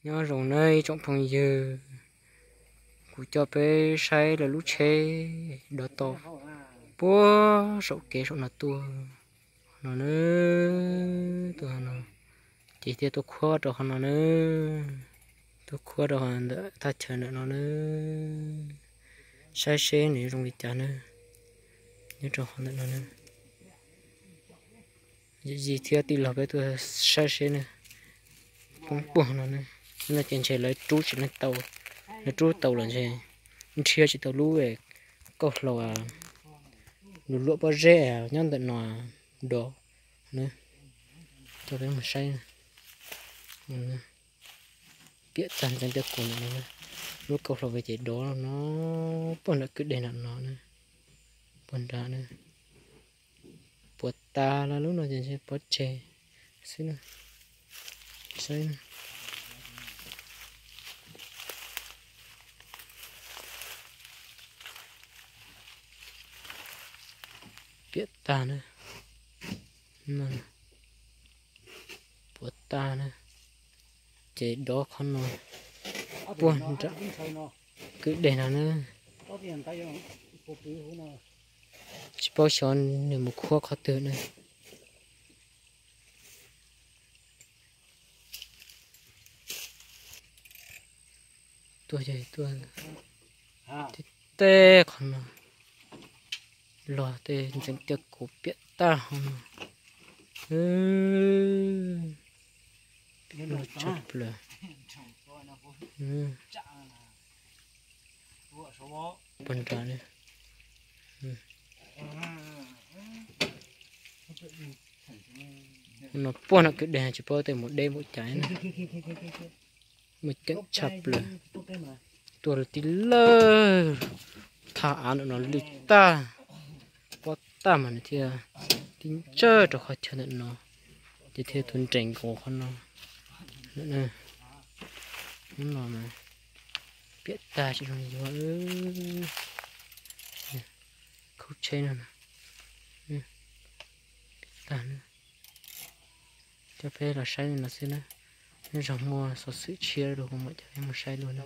Nyob zoo nawb ib tsoom phooj ywg, kuv coj peb saib lawv lub tsheb dov tau puag saum kev saum no tuaj no nawb, tuaj no, ces thiaj tuaj khuab rau qhov no nawb, tuaj khuab rau ntawm thaj chaw ntawm no nawb, saib seb nws zoo li cas nawb, nyob rau qhov ntawm no nawb. Yij thiab tij laug peb tuaj saib seb ne, poob puag no ne, no ces ntshe lawv rub tsis tau, lawv rub tau los ntshe nrhiav tsis tau lub kauj hlau luam pob zeb nyob ntawm no dov ne, coj peb mus saib. Piam tag ntxeev tiaj kus ntawm no, lub kauj hlau ces dov no, puag nram kwj deg nram no, puag nrad na, puas tas los lub no ces ntshe pov tseg xwb na, saib na. Piam tag na, puas tag na, ces dov qhov no, puag nram kwj deg no na, tsis paub xyov nws mus khuab qhov twg na. Tuaj ces tuaj tib teg qhov no, los tej ntxeev tiaj kus piam tag qhov no. Tshaj plaws. Puag nrad, no puag nram kwj deg tsis paub tej mus deb npaum cas na. Muaj ceem tshaj plaws. Tuaj tib lawj, thaj av ntawm no lwj tag, pob tag mas nws thiaj tib ntsawj rau qhov chaw ntawm no, ces thiaj tuaj nres nkaus qhov no. Hnub no mas piam tag tsis zoo yuav. Khaub tsheb no, piam tag na. Coj peb los saib li no xwb na. Nyob zoo, muaj xov xwm tshiab los kuv mam coj peb mus saib dua na.